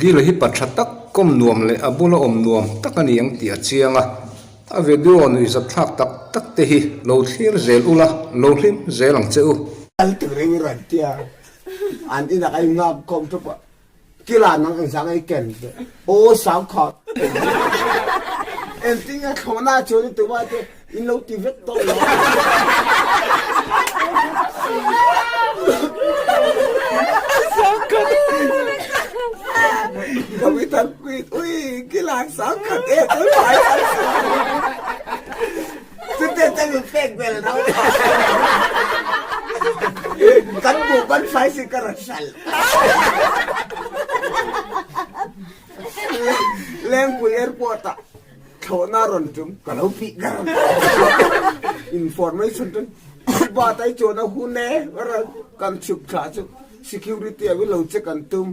Dila hi pa tha tak, kawm nuam leh a bula awm nuam tak a ni ang tih a chiang a. A video nuihzat thlak tak tak te hi lo thlir zel ula, lo hlim zel ang che u. Kal turin rawn ti a, an inah ka inngak khawm thup a, Kila nang engzah nge i ken teh? Aw Sangkhat, engtin nge thlawhna chuan i tumah te in lo ti vek tawh lo. Sangkhat, ka mi tan kuit, ui kila Sangkhat e chuan fai an Chute te min pek vel rau. Kan buh kan fai si ka rawn hral. Lengpui airport ah thlawhna rawn tum ka lo pih ka rawn information chu ba tai chuan a hun e kan chhuk thla chu security a lo check an tum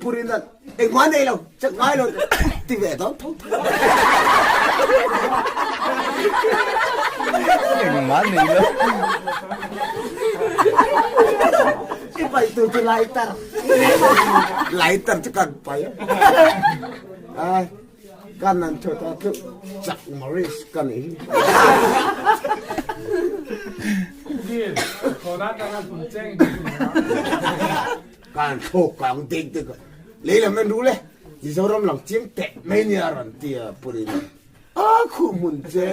purin an engmah nei lo check ngai lo ti ve dawn tho tho engmah nei lo I pai tur chu lighter. Lighter chu kan pai a. Ai, kan an thu ta chu Chuck Norris ka ni. Kan thlawk kang dek dek a. Lei lam en ru le. Mizoram lang chiang teh mai nia rawn ti a Purina. A khuh hmun che.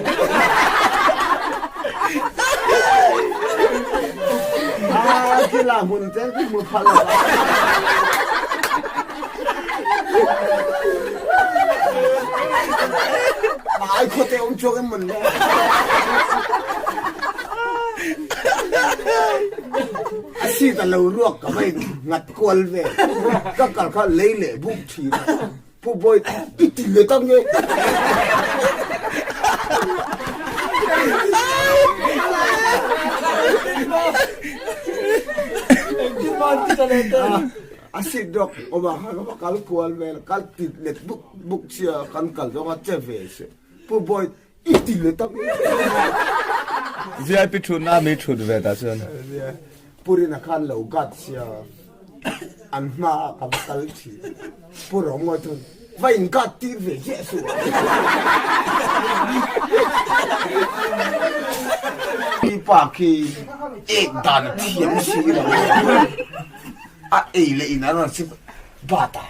A kila hmun che ki hmu phal lo. Ai khuate um chuak em mun le. A si ta lo ruak ka mai ngat kual ve. Ka kal kha lei le buk thin. Pu Bawi, i ti le tak nge? A si dok oma kha ka kal kual vel kal tit let buk buk sia kan kal zong a che ve si. Pu Bawi, i ti le tak nge? VIP thut na mi thut ve ta chuan. Purina khan lo gat sia an hma ah ka va kal thin. Pu Rongo chuan va in gat tir ve ziah suh. Khi pa khi ek dan a thiam si lo a ei leh in a rawn sip bat a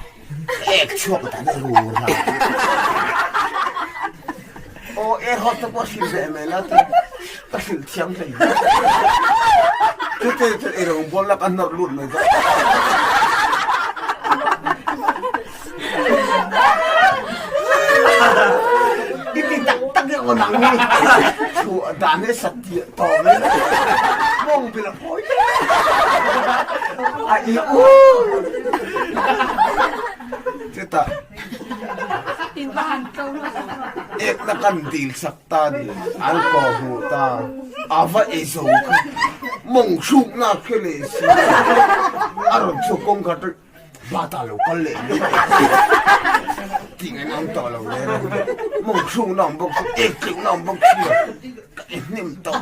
ek chhuak dan a ru ra. Aw air hot te pawh a hrilh ve mai la ti ka hrilh thiam hlei hle. Chute chu ei rawngbawl lak a nawrh lut mai dawn. I ti tak tak e aw nang hi chhuah dan hi sat tiah tawh mai la mawng bil a phawi a i u chutah Ekna kan dil sak ta ni an ko hmuh ta a va ei zo kha mawng hrukna khi leh si a rawn chhuak kawng kha chu bata lo kal leh mai tih ngaihna awm tawh lo le mawng hrukna awm bawk si ek tleuhna awm bawk si ka en hnem tawh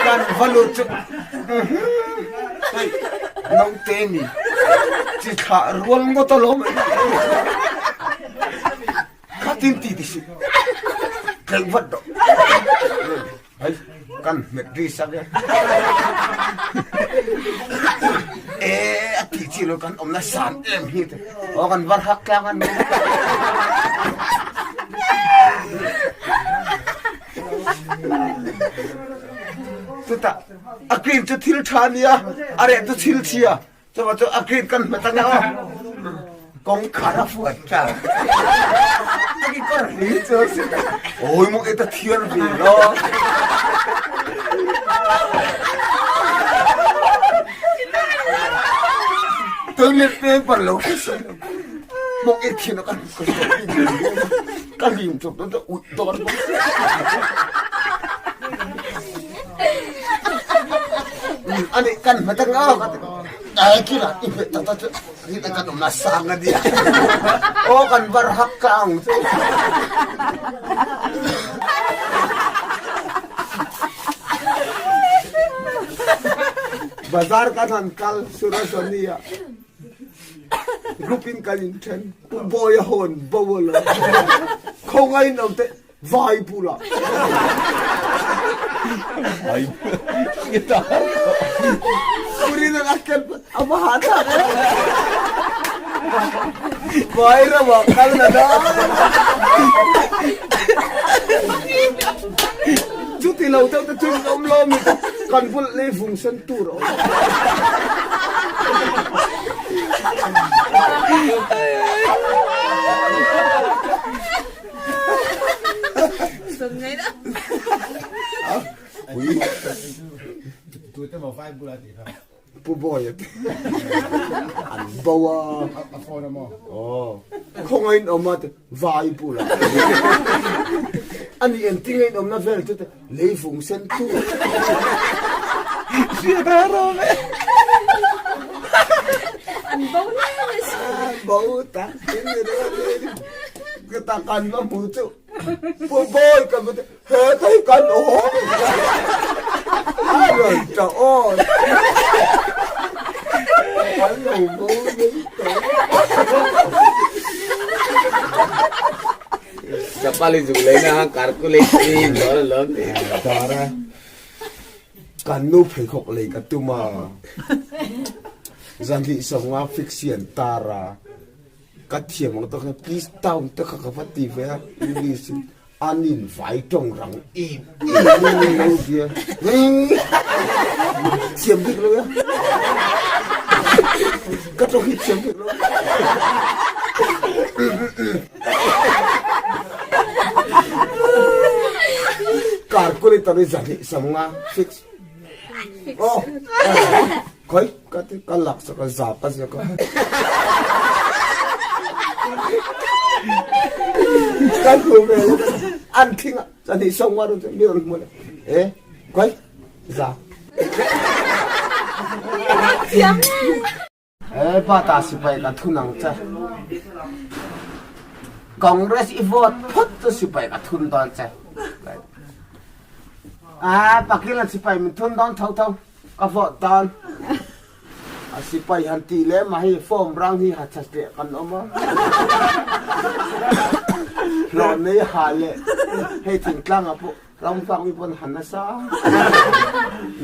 kan va lut chu Hei, naute ni. Chi thlah rual ngawt alawm. Khatin ti ti si. Tleih vat dawh. Hei, kan hmet ri sak e. E, a ti chi lo kan awmna san em hi te. Aw kan var hak tlang an. Chutah A green cu thil ṭha a nia, a reh cu thil chia. Cuba cu a green kan hmet ang aw. Kongkhar a fuat ta. A ki kor hli cu a si. Oi muk e ta thiar ve lo. Toilet paper lo khi si. Muk e thin kan ka lim chuk to ui don. Ani kan hmata nga ka ti. Ai kira i hmet tak tak chu ri ta kan um na sang a dia. O kan var hak ka ang chu. Bazar kan han kal Surajani ah group in kan in then Pu Bawia hawn bo a lo khawngaih in awm teh Vai bulah. Vai bulah. Purin an a ken a va ha thlak e. Vai ramah kal na da. Chuti lo deuh te chu in awm lo mi kan bul lei vung sen tur a awm. Pu Bawia te an bo a. A phone a maw? Aw. Khawngaih in awm a te vai bula. Ani engtin nge in awmna vel chu te lei vung sen tu. Hriat a rawm e. An bo hle mai. An bo tak in ni ringawt e. Ka ta kan va hmu chu Pu Bawi kan va ti he ta hi kan awm a rawn ta aw kan lo bo mai tawh. Chapali zuk leina khan calculate in dawr a lawm ni. Dawr a kan nu pheikhawk lei ka tum a zanhlih sawmnga fix hi an tar a. Ka thiam ang tawk hian please town te kha ka va ti ve a English in an in vai tawng rang em em in min lo bia thiam bik lo ya ka tawng hi thiam bik lo calculator hi zahnih samnga fix oh Khoi ka ti ka lak sak a za ka ziak a. Ka hmu ve lo an thing a chani song wa ron mi ron hmu le e khoi za. E pa ta sipai ka thun ang che. Congress i vote phot chu sipai ka thun dawn che. A pakil an sipai min thun dawn tho tho. Ka vote dan a sipai han tih leh mah hi form rang hi ha that leh kan awm a, hlawh nei ha leh hei thingtlang ah pawh ram fak mi pawn han nasa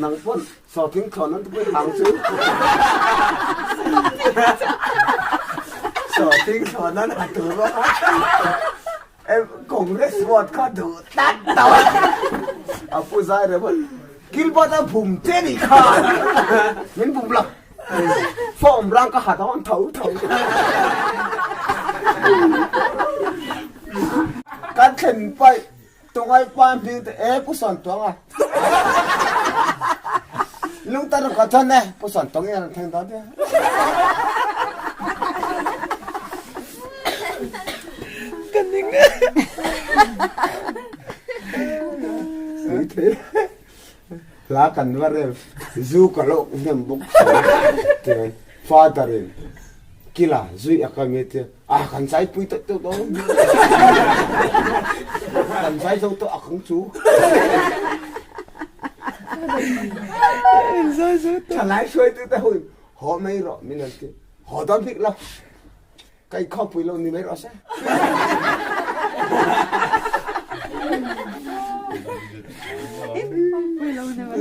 nang pawn sawhthing thlawn an tupui hang chu sawhthing thlawn an ha tur bawk a Congress vote kha duh tlat tawh a a pu zai reh pawn Gilbert a bum che nih kha min bum lo form rang ka ha dawn tho tho kan thlen paih tungai pa hming te e pu sawn tuang a lungtar ka chuan e pu sawn tuang in a rawn thleng dawn nia. Ka ning e. Hla kan va rem zu ka lo hnem bawk si father in kila zui a ka mi tia a kan zai pui tawh tawh dawn kan zai zo tawh a kang chu thalai hruai tu te ho in haw mai rawh min an ti haw dawn bik lo Ka i khawpui lo ni mai rawh se.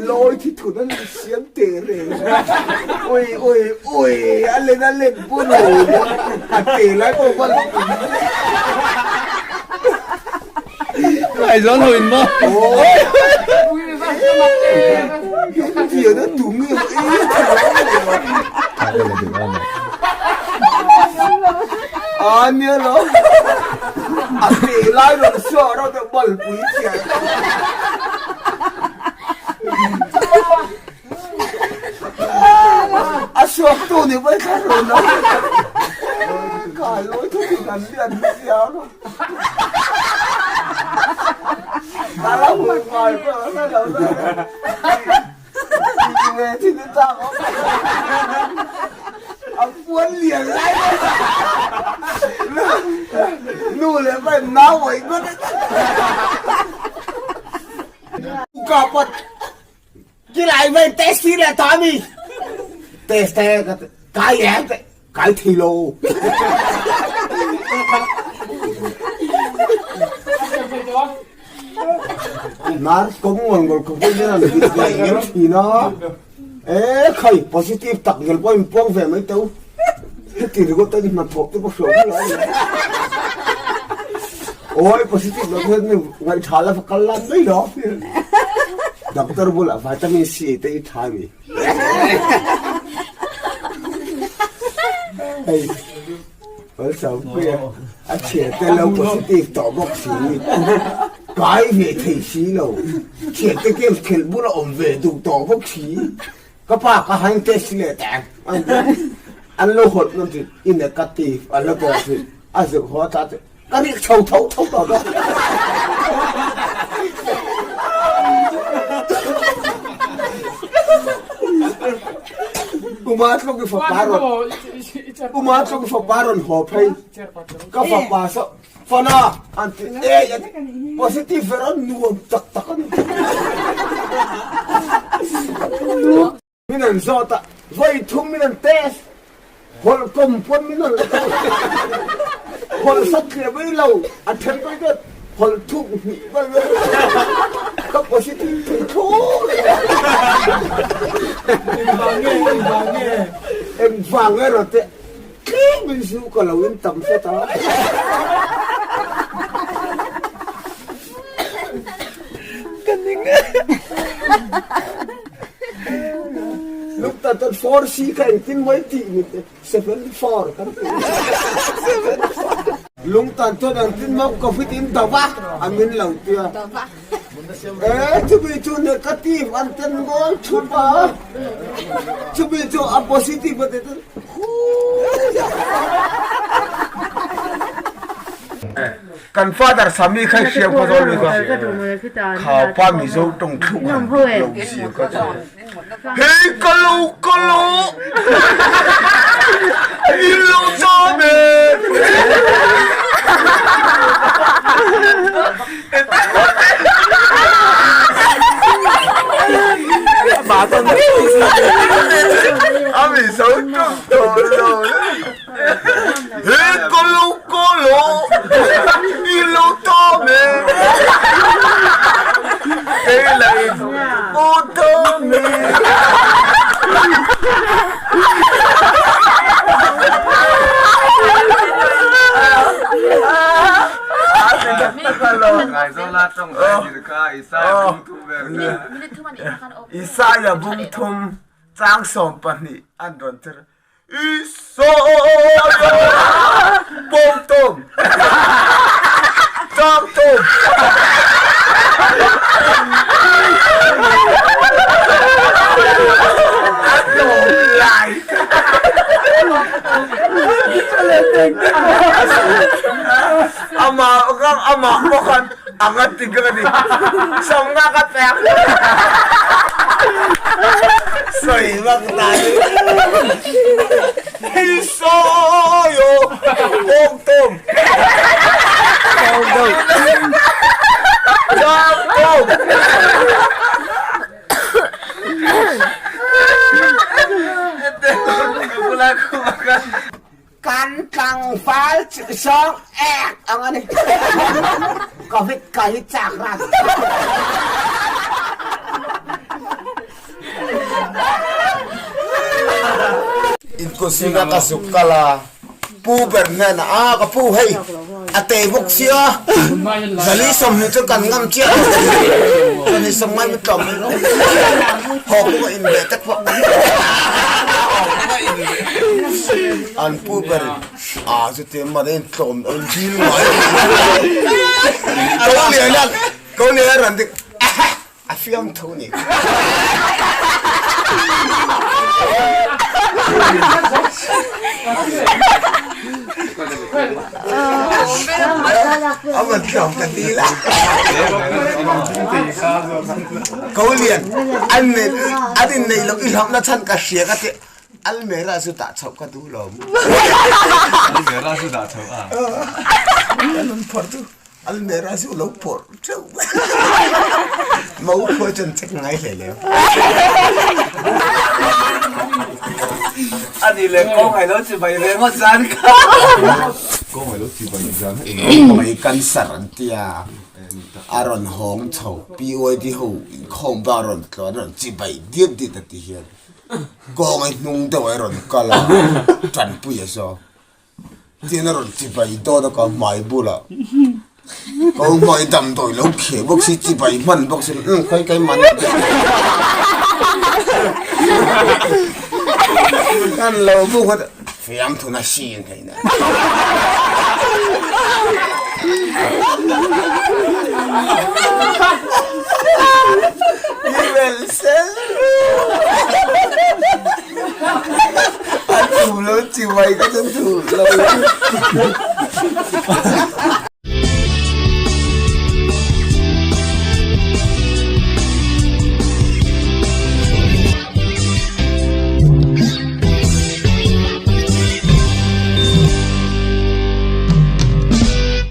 Lawi thi thun an siam te re. Ui ui ui a len a len pu no a te lai pawh va lo. Ai zawn ho in maw? Thian a tum nge A nia lo. A te lai rawn suah rawh te balpui chiah. A suak tu nih pawh thla rawn lo. Ka lawi thu thing an lian sia lo. Ka lo hmu ngai pawh a lo la. A puan lian lai nu leh pa in nau awih ngawt a ka pot kilai mai taxi leh ta mi. Test e ka ti kai em te kai thei lo. Nar kawng ngawr ngawr khawp hian an hit ve ngem thin a. E khai positive tak ngel pawh in puang ve mai teu. Heti ringawt a ni hnathawh te pawh hriau hmel a ni. Awi positive lo hian mi ngaihṭha la va kal lan mai lo. Doctor bulah vitamin C te i ṭha mi. Hei Malsawmpuia a chhiar te lo positive tawh bawk si. Kai ve thei si lo. Chhiar te games khelh bula awm ve duh tawh bawk si. Ka pa ka han test leh ta ang an lo hawlh ngam thin i negative an lo tawh thin a zuk haw ta chu ka rik chho tho tho tawh bawk. Uma tluk i fapa rawn Uma tluk i fapa rawn haw phei ka fapa saw Fana an ti ei a ti positive ver a nuam tak tak a ni. Min an zawt a, vawi thum min an test, hawlh kawm pawn min an la tawh. Hawlh sat thliah mai lo, a then mai deuh hawlh thuk hnih vel vel ka positive thei thlawh lo. Engvang nge, engvang nge? Engvang nge rawh teh. Tlem in zu ka lo in tam hret a. Ka ning e. Lukta chuan 4C kha engtin mai tih ni te 74 kan ti. Lungtan chuan engtin mau covid in do va a min lo tia. E chumi chu negative an ten ngawi thup a. Chumi chu a positive a ti chuan Kan father Sami kha hriam kha zawl mi kha khaupa Mizo tawng thluk han dik lo zia kha chu hei ka lo ka lo in lo cham e. A Mizo tawng tawh lo He ka lo ka lo i lo tam e Kei la in u tam e. Isaiah bung thum chang 12 an rawn tir. Isaiah bung thum chang thum. A tlawm lai. Amah amah pawh khan a nga ti ka ni. Sawmnga ka pek. Sawi vak ta ni. Hi sawi aw bawng tawm. Chang tawm. Kan tlangval zawng ek ang a ni. Covid ka hi chak ran. Inkusina ka zuk kal a, Pu ber hnenah a ka pu hei a tei bawk sia zali 20 chu kan ngam chiah lo 20 sawmngai mi tlawm mai rawh haw pawh ka inbeh tek pawh an pu ber a chuti mah in tlawm an dil ngai ko lian a ko lian a rawn dik A fiamthu nih. A van tlawm ka ti la. Ko lian an nei an in nei lo i hlauh na chan ka hria ka ti almera chu dah chhoh ka duh lo. Almera chu dah chhoh a. Kan phawrh chu. Almera chu lo phawrh teuh mai. Mau pawh chuan check ngai hle lem. Ani leh kawng ai lo chi bai ve ngawt zan kha. Kawng ai lo chi bai zan kha. Mai cancer an tia a rawn hawng chho PYD ho inkhawm bak rawn tluan rawn chi bai diat diat a ti hian kawng ai hnung deuh ai rawn kal a tanpui a zawk. Tin a rawn chibai dawn a ka hmai bulah ka u hmai damdawi lo kheh bawk si chibai hman bawk si umm khawi kai man hman lo bawk a fiam thun a sin hei na. A tum lo chi mai ka chu duh lo.